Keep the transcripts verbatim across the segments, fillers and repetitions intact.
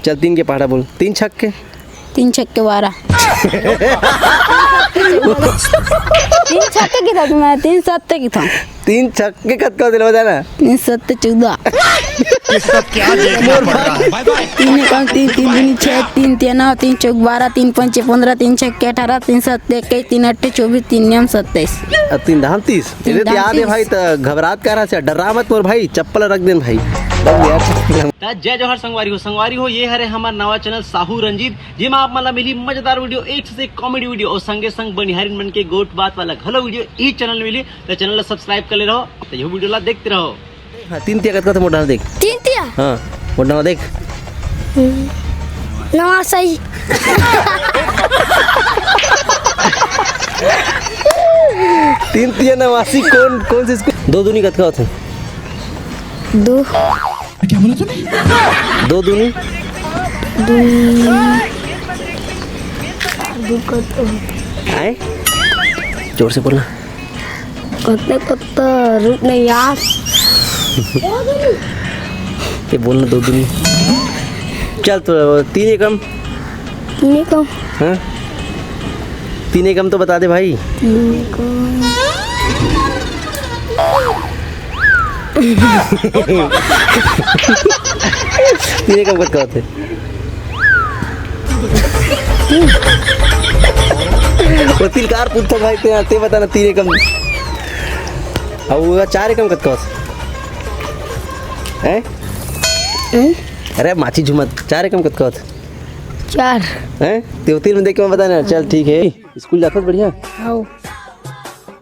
चल, तीन के पहाड़ा बोल। तीन छक्के। तीन छक्के बारह। तीन छक्के कितना? तीन सत्ते कितना? तीन छक्के कतका होथे, बता ना। तीन सत्ते चौदह। ये सब क्या देखना पड़ रहा है? तीन एकम तीन, तीन दूनी छः, तीन तिया नौ, तीन चौक बारह, तीन पंचे पन्द्रह, तीन छक्के अठारह, तीन सत्ते इक्कीस, तीन अट्ठे चौबीस, तीन नौ सत्ताईस। अब तीन धाम तीस। तीन धाम याद है तीस। भाई, त घबरात का रहा से, डरा मत मोर भाई, चप्पल रख देन भाई। बस यार, चप्पल। त जय जोहार संगवारी हो, संगवारी हो, ये हरे हमार नवा चैनल साहू रंजीत, जेमा आप मन ला मिली मजेदार वीडियो, एक से एक कॉमेडी वीडियो और संगे संग बनिहारिन मन के गोठ बात वाला घलो वीडियो ई चैनल में मिली। त चैनल ला सब्सक्राइब कर ले रहो, त ये वीडियो ला देखते रहो। हाँ, तीन तिया कतका होथे मोर डाल देख। तीन तिया? हाँ, मोर डाल देख। नवासी। तीन तिया नवासी कौन, कौन से स्कूल? दो दूनी कतका होथे? दो। क्या बोला तूने? दो दूनी? दो। दो कत-, आए? जोर से बोलना। कतने कत-, रुक नहीं यार। ये बोलना दो दूनी। चल तो तीन एकम। तीन एकम। हाँ? तीन एकम तो बता दे भाई। तीन एकम। तीन एकम कतका होथे? वो तिलकार पूछता भाई, ते, ते बता ना, तीन एकम। अब वो चार एकम कतका होथे? हैं? हैं? अरे माची झुमत, चार एकम कतका होथे? चार। हैं? ते वो तीन में देख के मैं बता ना, चल ठीक है। स्कूल जाथस बढ़िया? हाँ।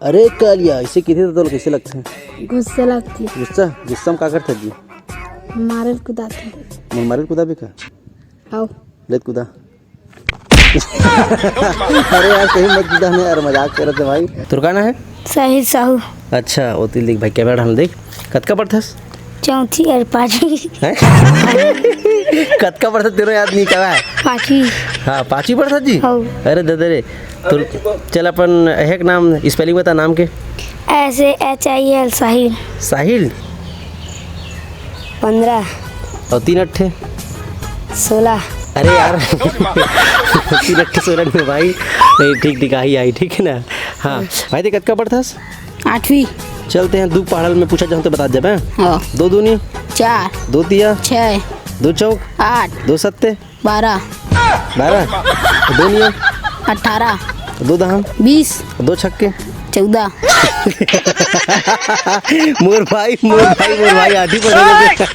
अरे कालिया, ऐसे किथे तो तोला कैसे लगथे? गुस्सा लगथे। गुस्सा? गुस्सा में का करथे जी? मारल कुदाथे। मन मारल कुदाबे का? आओ। ले कुदा। अरे यार, कहीं मत कुदा ना यार, मजाक करत हे भाई। तोर का नाम है? साहिल साहू। अच्छा, वो तिल देख भाई, कैमरा ढाल देख। कतका पढ़थस? चौथी और पाँचवीं। हैं? कतका पढ़थस तेरो याद नहीं करा? पाँचवीं। हाँ, पाँचवीं पढ़थस जी? हाँ। अरे दे दे रे। तो चल अपन एक नाम, स्पेलिंग बता नाम के। S A H I L, साहिल। साहिल? पन्द्रह। और तीन अट्ठे? सोलह। अरे यार। तीन अट्ठे सोलह नहीं भाई। नहीं, ठीक, ठीक, आई, आई, ठीक है ना? हाँ। भाई, ते कतका पढ़थस? आठवीं। चलते हैं, दू पहाड़ा में पूछा जाऊँ तो बता देबे। हाँ। दो दूनी? चार। दो तिया? छः। दो चौक? आठ। दो सत्ते? बारह। बारह। दो निया? अठारह। दो दहाम? बीस। दो छक्के? चौदह। मोर भाई, मोर भाई, मोर भाई, आठी पढ़े।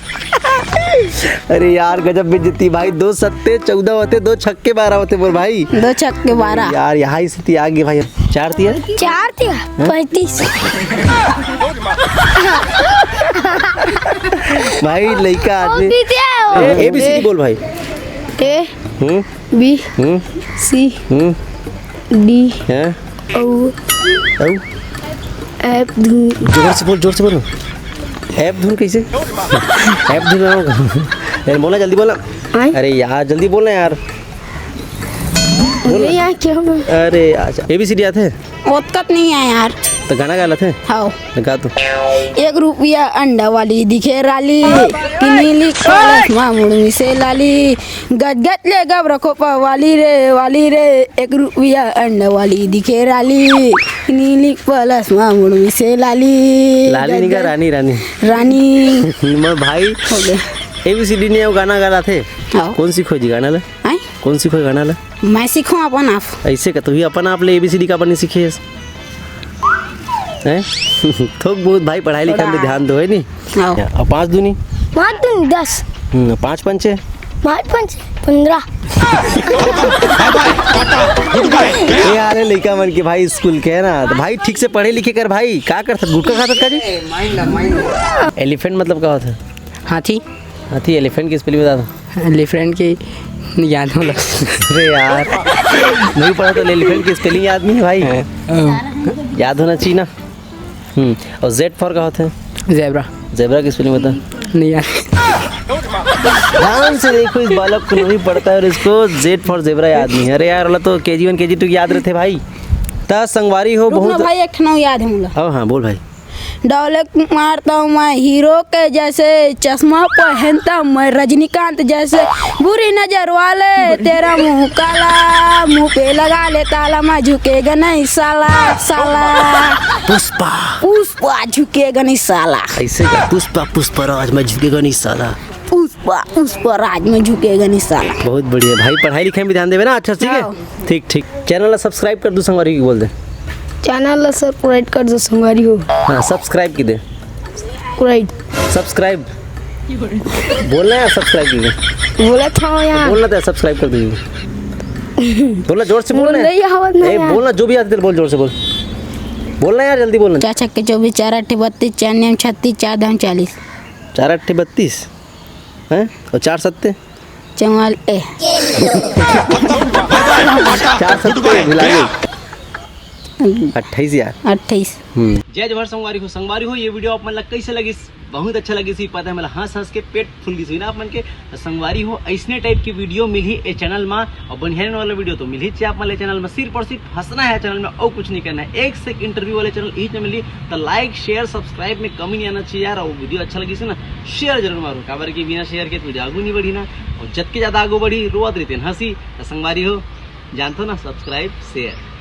अरे यार, गजब बेइज्जती भाई, दो सत्ते चौदह होते, दो छक्के बारह होते मोर भाई। दो छक्के बारह। यार, यहाँ स्थिति आ गई भाई। चार तिया? चार तिया? हाँ? पैंतीस। भाई, लइका आदमी। ओ, दीदी आओ। ए, A B C D बोल भाई। A, hmm, B, hmm, C, hmm. D, हैं? O, औ? F धुन। जोर से बोल, जोर से बोल। F धुन कैसे? F धुन ना होगा। अरे बोलना, जल्दी बोलना। आय? अरे यार, जल्दी बोलना यार। बोल ना। अरे यार, क्या हुआ? अरे यार, A B C D आथे? ओतकत नहीं है यार। तो गाना गा लेथे? हाँ। तो गा तो। एक रुपया अंडा वाली दिखे राली, किनी लिख कलश मा मुड़मी से लाली, गजगज ले गब रखो पा वाली रे, वाली रे, एक रुपया अंडा वाली दिखे राली, किनी लिख पलस मा मुड़मी से लाली। लाली नहीं का, गजगज रानी, रानी। रानी। मैं भाई, हो गए। A B C D नहीं, वो गाना गा लेथे। हाँ। कौन सीखो जी गाना ले? आय? कौन सीखो गाना ले? मैं सीखो अपन आप। ऐसे का, तू ही अपन आप ले A B C D का अपन नहीं सीखे हस? हैं? थोक बहुत भाई, पढ़ाई लिखाई में थोड़ा। ध्यान दो, है नी? हाँ। और पाँच दूनी? पाँच दूनी दस। हम्म, पाँच पंचे? पाँच पंचे पन्द्रह। ये यार, ये लइका मन के भाई स्कूल के है ना, तो भाई ठीक से पढ़े लिखे कर भाई। का करथस, गुटखा खाथस का जी? Elephant मतलब का होता है? हाथी। हाथी, elephant की spelling बता दो। Elephant की याद हो लग। अरे यार, नहीं पढ़ा तो elephant की spelling याद नहीं है भाई। हाँ। याद होना चाहिए ना। हम्म, और Z for का होता है? Zebra। Zebra की spelling बता। नहीं याद। ध्यान से देखो, इस बालक को नहीं पढ़ता है और इसको Z for zebra याद नहीं है। अरे यार, वाला तो K G one, K G two याद रहते भाई। त संगवारी हो रुक ना बहुत भाई, एक ठन याद है मोला। हाँ, हाँ, बोल भाई। डायलॉग मारता हूँ मैं हीरो के जैसे, चश्मा पहनता हूँ मैं रजनीकांत जैसे। बुरी नजर वाले, तेरा मुंह काला, मुंह पे लगा ले ताला, मैं झुकेगा नहीं साला, साला। पुष्पा। पुष्पा झुकेगा नहीं साला। ऐसे का? पुष्पा, पुष्पा राज, मैं झुकेगा नहीं साला। पुष्पा, पुष्पा राज में झुकेगा नहीं साला। बहुत बढ़िया भाई, पढ़ाई लिखाई में ध्यान देवे ना, अच्छा, ठीक है? हाँ। ठीक, ठीक। चैनल ला सब्सक्राइब कर दू संगवारी हो, बोल दे। चैनल ला सब्सक्राइब कर दू संगवारी हो। हाँ, सब्सक्राइब की दे। राइट। सब्सक्राइब। बोलना यार, सब्सक्राइब की दे। बोला था यार। बोलना तो यार, सब्सक्राइब कर दीजिए। बोलना, जोर से बोलना। नहीं आवत ना ए, यार। बोलना, जो भी आते बोल, जोर से बोल। बोलना यार, जल्दी बोलना। चार छक्के चौबीस, चार अट्ठे बत्तीस, चार नैम छत्तीस, चार दाम चालीस। चार अट्ठे बत्तीस, हैं? और चार सत्ते? चौवाल-, ए। चार सत्ते, भुला गई। अट्ठाईस यार। अट्ठाईस। हम्म। जय जोहार संगवारी हो, संगवारी हो, ये वीडियो आप मन ला कैसे लगिस? बहुत अच्छा लगिस ही, पता है, मतलब हंस हंस के पेट फूल गिस ही ना आप मन के। तो संगवारी हो, ऐसने टाइप की वीडियो मिलही ए चैनल मा, और बनिहारन वाला वीडियो तो मिलही चे आप मन ला चैनल में। सिर्फ और सिर्फ हंसना है चैनल में, और कुछ नहीं करना है। एक से एक इंटरव्यू वाले चैनल इही में मिलही। तो लाइक, शेयर, सब्सक्राइब में कमी नहीं आना चाहिए यार। और वीडियो अच्छा लगिस ना, शेयर जरूर मारो, काबर कि बिना शेयर के तो वीडियो आगू नहीं बढ़ी ना। और जतके ज्यादा आगू बढ़ी, रोवत रहिथे हंसी। तो संगवारी हो, जानथो ना, सब्सक्राइब, शेयर।